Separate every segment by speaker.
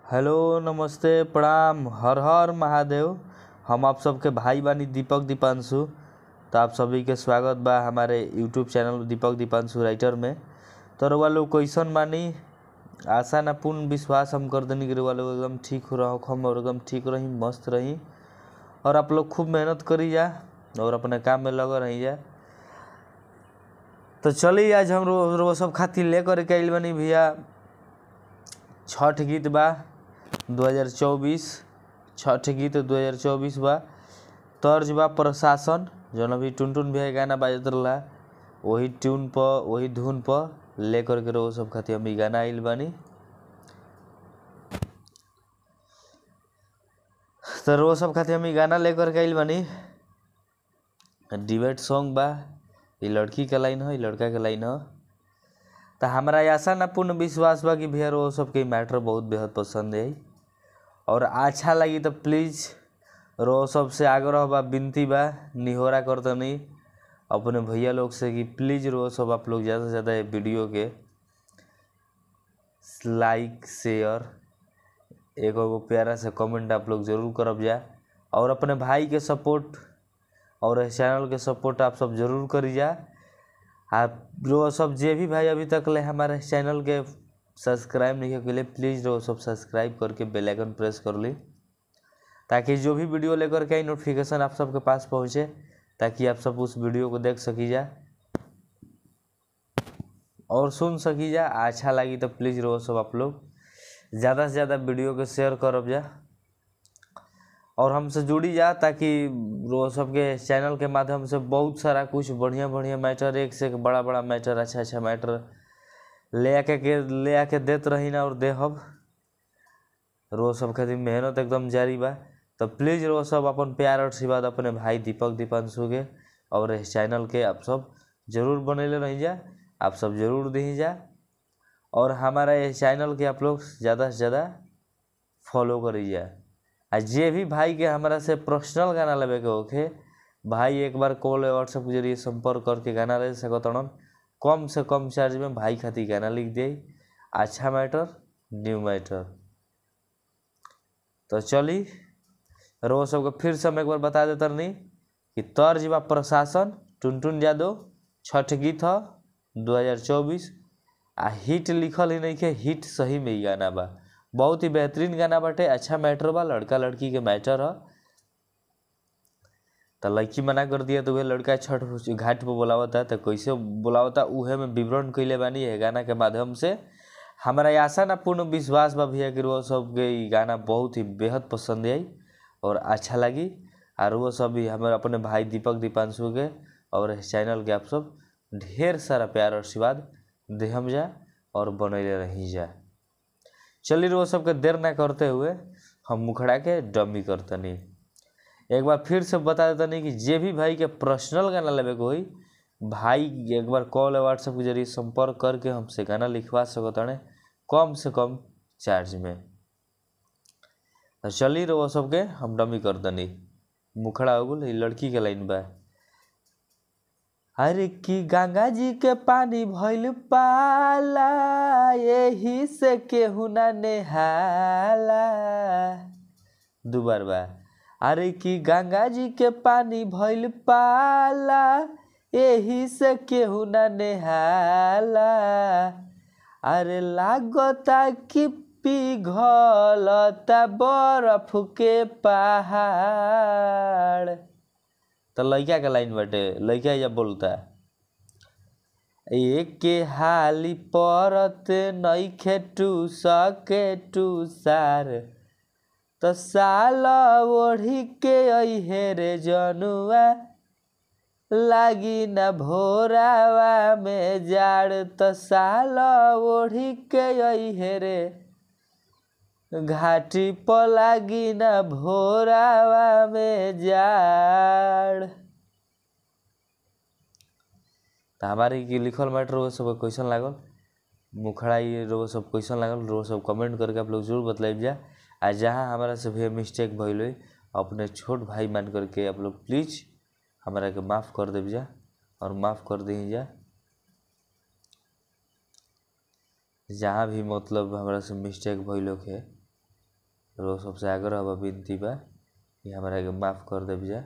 Speaker 1: Hello नमस्ते प्रणाम हर हर महादेव। हम आप सबके भाई बानी दीपक दीपांशु। तो आप सभी के स्वागत बा हमारे YouTube channel Deepak Deepanshu writer में। तो रउआ लोग कैसन बानी, आशा ना पूर्ण विश्वास हम कर देनी कि रउआ लोग एकदम ठीक रहो हम और एकदम ठीक रही, मस्त रही और आप लोग खूब मेहनत करी जा और अपने काम में लगा रही जा। तो चलिए आज हम रोज सब खातिर ले कर के आइल बानी भैया छठ गीत बा 2024। छठ गीत 2024 बा, तर्ज बा प्रशासन, जौन अभी टुनटुन भैया गाना बाजत रहा वही ट्यून पर वही धुन पर लेकर के रोज सब खातिर हम गाना आइल बानी। तो रोज सब खातिर हम गाना लेकर के आइल बानी। डिबेट सॉन्ग बा, ये लड़की का लाइन है, ये लड़का के लाइन है। तो हमारा आशा ना पूर्ण विश्वास बा कि भैया रोज सबके मैटर बहुत बेहद पसंद है और अच्छा लगी तो प्लीज़ रोज सबसे आग्रह बा, विनती बा, निहोरा करतनी अपने भैया लोग से कि प्लीज़ रोज सब आप लोग ज़्यादा से ज़्यादा ये वीडियो के लाइक शेयर एक प्यारा से कमेंट आप लोग ज़रूर करब जा और अपने भाई के सपोर्ट और चैनल के सपोर्ट आप सब जरूर करी जा। आप रोज सब जे भी भाई अभी तक ले हमारे चैनल के सब्सक्राइब नहीं के लिए प्लीज़ रोज सब सब्सक्राइब करके बेल आइकन प्रेस कर ली ताकि जो भी वीडियो लेकर के आई नोटिफिकेशन आप सबके पास पहुँचे, ताकि आप सब उस वीडियो को देख सकी जा और सुन सकी जा। अच्छा लगी तो प्लीज़ रोज सब आप लोग ज़्यादा से ज़्यादा वीडियो को शेयर करब जा और हमसे जुड़ी जा ताकि रोज सबके चैनल के माध्यम से बहुत सारा कुछ बढ़िया बढ़िया मैटर, एक से एक बड़ा बड़ा मैटर, अच्छा अच्छा मैटर ले आके देत रही ना और देहब। रोज सब खातिर मेहनत एकदम जारी बा। तो प्लीज़ रोज सब अपन प्यार और आशीर्वाद अपने भाई दीपक दीपांशु के और इस चैनल के आप सब जरूर बनैले रही जा, आप सब जरूर दी जा और हमारा ये चैनल के आप लोग ज़्यादा से ज़्यादा फॉलो करी जा। आ जे भी भाई के हमारा से पर्सनल गाना लेवे के होखे, भाई एक बार कॉल या व्हाट्सएप के जरिए संपर्क करके गाना ले सकतन। कम से कम चार्ज में भाई खातिर गाना लिख दे, अच्छा मैटर न्यू मैटर। तो चली रोज सबके फिर से हम एक बार बता देता नहीं कि तर्ज बा प्रशासन टुनटुन यादव, छठ गीत है 2024 आ हिट लिखल ही नहीं के, हिट सही में ही गाना बा, बहुत ही बेहतरीन गाना बाटे, अच्छा मैटर बा, लड़का लड़की के मैटर है। तो लड़की मना कर दिया तो वह लड़का छठ घाट पर बोलावता, तो कैसे बोलावता उहे में विवरण कैले बानी है गाना के माध्यम से। हमारा आशा ना पूर्ण विश्वास बा भैया कि वो सबके गाना बहुत ही बेहद पसंद आई और अच्छा लगी और वो सब भी हमारे अपने भाई दीपक दीपांशु के और चैनल के आप सब ढेर सारा प्यार और आशीर्वाद देहम जा और बनैले रही जा। चलिए वो सबके देर ना करते हुए हम मुखड़ा के डमी करतनी। एक बार फिर से बता देता नहीं कि जे भी भाई के पर्सनल गाना लेवे के होई, भाई एक बार कॉल या व्हाट्सएप के जरिए संपर्क करके हमसे गाना लिखवा सकतने कम से कम चार्ज में। तो चलिए वो सबके हम डमी कर दनी। मुखड़ा हो गल, लड़की के लाइन बा। अरे कि गंगा जी के पानी भइल पाला, यही से केहू ना नेहाला। दू बार बा। अरे कि गंगा जी के पानी भइल पाला, यही से केहू ना नेहाला। अरे लागता कि पिघलता बर्फ के पहाड़। तो लड़का के लाइन बाटे, लड़का जब बोलता एक के हाली परत नइखे टूसके टूसार, तो साल ओढ़ी के अइहे रे जनुआ, लागी न भोरावा में जाड़। तो साल ओढ़ी के अइहे रे घाटी पर लागी न भोरावा में जाड़। तो हमारे की लिखल मैटर वो सब कैसन लागल, मुखड़ा ये रोज सब कैसन लागल रोज सब कमेंट करके आप लोग जरूर बतलाइब जा। आ जहाँ हमारा से भी मिस्टेक भइल होई अपने छोट भाई मान करके आप लोग प्लीज़ हमारा के माफ़ कर देव जा और माफ़ कर दी जा। जहाँ भी मतलब हमारा से मिस्टेक भइल होखे। रोज सबसे आग्रह बा, विनती बा कि हमारा के माफ़ कर देव जा।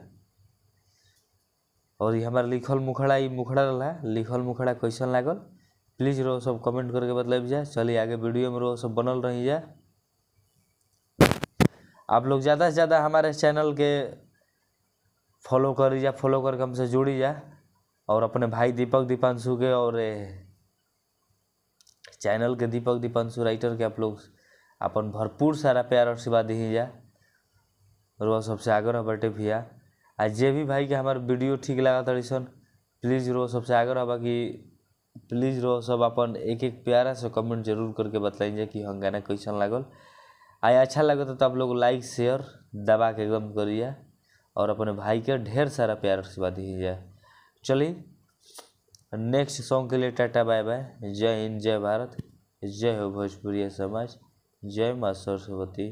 Speaker 1: और ये हमारा लिखल मुखड़ा, ये मुखड़ा रहा, लिखल मुखड़ा कैसन लागल प्लीज़ रो सब कमेंट करके बतलाब जा। चलिए आगे वीडियो में रो सब बनल रही जा। आप लोग ज़्यादा से ज़्यादा हमारे चैनल के फॉलो करी जा, फॉलो करके हमसे जुड़ी जा और अपने भाई दीपक दीपांशु के और चैनल के दीपक दीपांशु राइटर के आप लोग अपन भरपूर सारा प्यार और आशीर्वाद दी जा। रोज सबसे आग्रह बटे भैया, आ जे भी भाई के हमार वीडियो ठीक लगा तरीसन प्लीज़ रोज सबसे आग्रह बा कि प्लीज़ रोज सब अपन एक एक प्यारा से कमेंट जरूर करके बतलाई जा कि हम गाना कैसन लागल। आया अच्छा लगे तो आप लोग लाइक शेयर दबा के एकदम करिए और अपने भाई के ढेर सारा प्यार आशीर्वाद दीजिए। चलिए नेक्स्ट सॉन्ग के लिए टाटा बाय बाय। जय हिंद, जय भारत, जय हो भोजपुरिया समाज, जय माँ सरस्वती।